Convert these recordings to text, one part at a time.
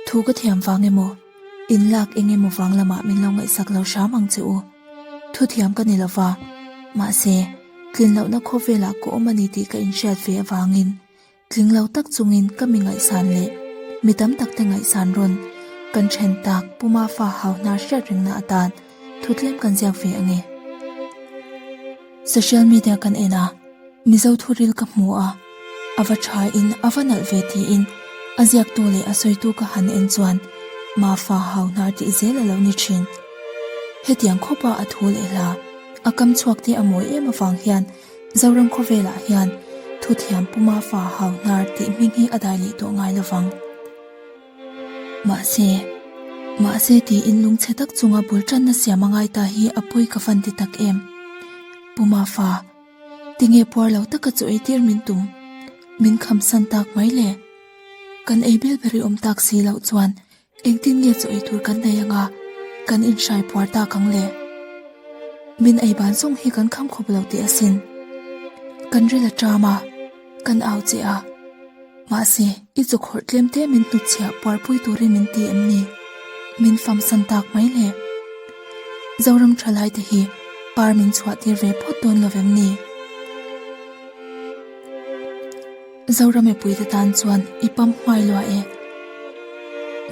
Thu ka thiam vang emaw, in lak eng emaw vang lamah min lo ngaihsak lo hram ang che u. Thu thiam ka ni lova, mahse, tlin lohna khawvelah ka awm a ni tih ka inhriat ve avangin Tling lo tak chungin ka mi ngaihsan leh mi tam tak te ngaihsan rawn kan then tak Pu Mafa hau hna hriat rengna atan thu tlem kan ziak ve ange. Social media kan en a, Mizo thuril ka hmu a, a va tha in a va nalh ve tiin a ziaktu leh a sawitu ka han en chuan Mafa hau hnar tih zel a lo ni thin. Hetiang khawpa a thu leh hla a kam chhuak te a mawi em avang hian Zoram khawvelah hian thuthiam puma fa hau hnar tih hming hi a dai leh tawh ngai lovang. Mahse, mahse tiin lungchhe tak chunga bul tanna siam a ngai ta hi a pawi ka fan ti tak em? Puma fa, tinge puar lo taka chu eitir min tum? Min khamsan tak mai le? Kan ei bel ber i awm tak si loh chuan Engtin nge chaw ei tur kan nei anga kan inhrai puar tak ang le? Min ei ban zawng hi kan kham khawp lo teh asin. Kan ril a ṭam a, kan au che a. Mahse, i chaw khawrh tlem te min hnutchhiah puarpui turin min ti em ni? Min famsan tak mai le. Zoram ṭhalai te hi par min chhuah tir ve phawt dawn lo vem ni? Zoram mipuite tan chuan i pam hmai lua e.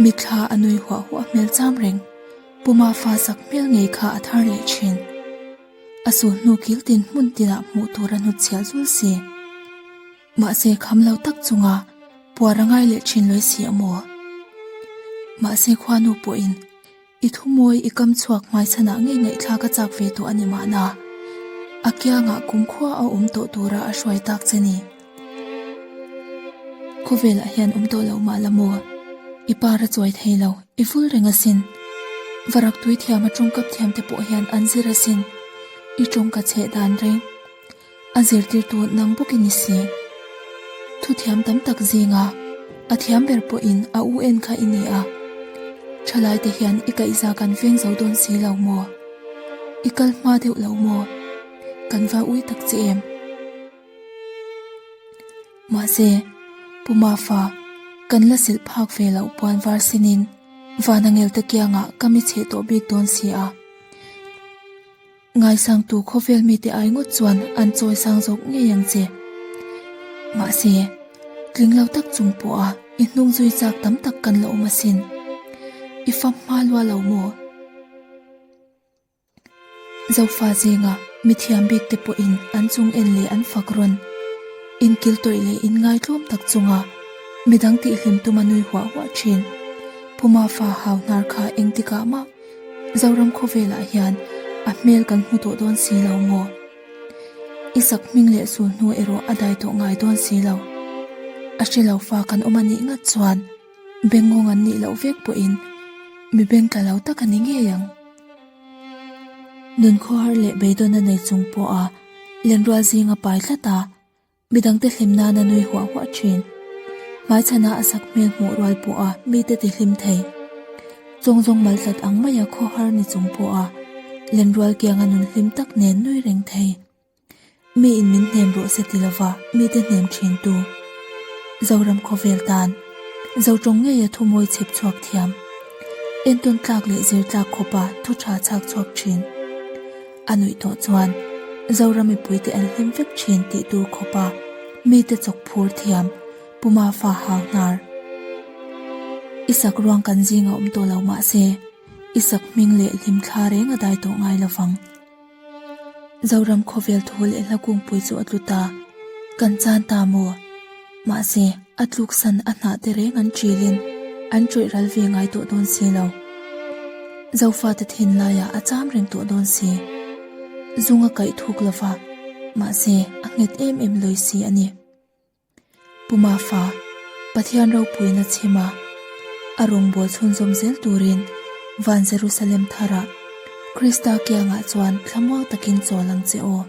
Mitthla a nui huah huah hmel cham reng, Puma fa sak hmel ngei kha a thar leh thin. A sul hnu kil tin hmun tinah hmuh tur a hnutchhiah zul si. Mahse kham lo tak chunga puar a ngai leh thin lawi si a maw? Mahse khuanu pawhin I thumawi i kam chhuak hmaichhanah ngei ngaihthlak a chak ve tawh a ni mahna, a kiangah kumkhua a awm tawh tura a hruai tak che ni. Khawvelah hian awm tawh loh mah la maw? I par a chuai thei lo, i vul reng asin. Varak tui thiam a tawngkap thiam te pawh hian an zir asin. I tawngka chheh dan reng. A zirtirtu nang bawk i ni si. Thuthiam tam tak zinga a thiam ber pawhin a u en kha i ni a. Thalaite hian i kaihza kan veng zo dawn si lo maw? I kal hma deuh lo maw? Kan va ui tak che em? Mahse, Pu Mafa, kan la silh phak ve loh puan var sinin Vanangelte kiangah ka mi cheh tawh bik dawn si a. Ngaisangtu khawvel mite ai ngawt chuan an chawi sang zawk ngei ang che. Mahse, tling lo tak chung pawha i hnung zui chak tam tak kan la awm asin. I fam hma lua lo maw? Zofa zinga mithiam bik te pawhin an chung en leh an fak rawn. Inkiltawih leh inngaitlawm tak chunga midang tihhlim tuma nui huah huah thin. Puma fa hau hnar kha engtikah mah Zoram khawvelah hian a hmel kan hmu tawh dawn si lo maw? I sak hming leh sul hnu erawh a dai tawh ngai dawn si lo. A hre lo fa kan awm a nih ngat chuan bengngawng an nih loh vek pawhin mi beng tla lo tak a ni ngei ang. Nun khawhar leh beidawn a nei chung pawha lenrual zinga pai tlat a, Midangte hlim nana nui huah huah thin. Hmaichhana a sak hmel hmuh rual pawha mite ti hlim thei. Chawngzawng mal tlat ang maia khawhar ni chung pawha lenrual kianga nun hlim tak nen nui reng thei. Miin min hnem rawh se ti lova mite hnem thin tu. Zoram khawvel tan Zotawng ngeia thumawi chhep chhuak thiam. Entawn tlak leh zir tlak khawpa thu tha chhak chhuak thin. A nuih tawh chuan Zoram mipuite an hlim vek thin tih tur khawpa mite chawk phur thiam Puma fa hau hnar. I sak ruang kan zinga awm tawh lo mahse i sak hming leh hlim thla reng a dai tawh ngai lovang. Zoram khawvel thu leh hla kungpui chu a tlu ta. Kan chan ta maw? Mahse, a tluksan a hnah te reng an ṭilin an ṭawih ral ve ngai tawh dawn si lo. Zofate thinlaiah a cham reng tawh dawn si. Zung a kaih thuk lo va, mahse, a nghet em em lawi si a ni. Pu Mafa, Pathian ropuina chhima a rawngbâwl chhunzawm zel turin Van Jerusalem tharah Krista kiangah chuan thlamuang takin chawl ang che aw.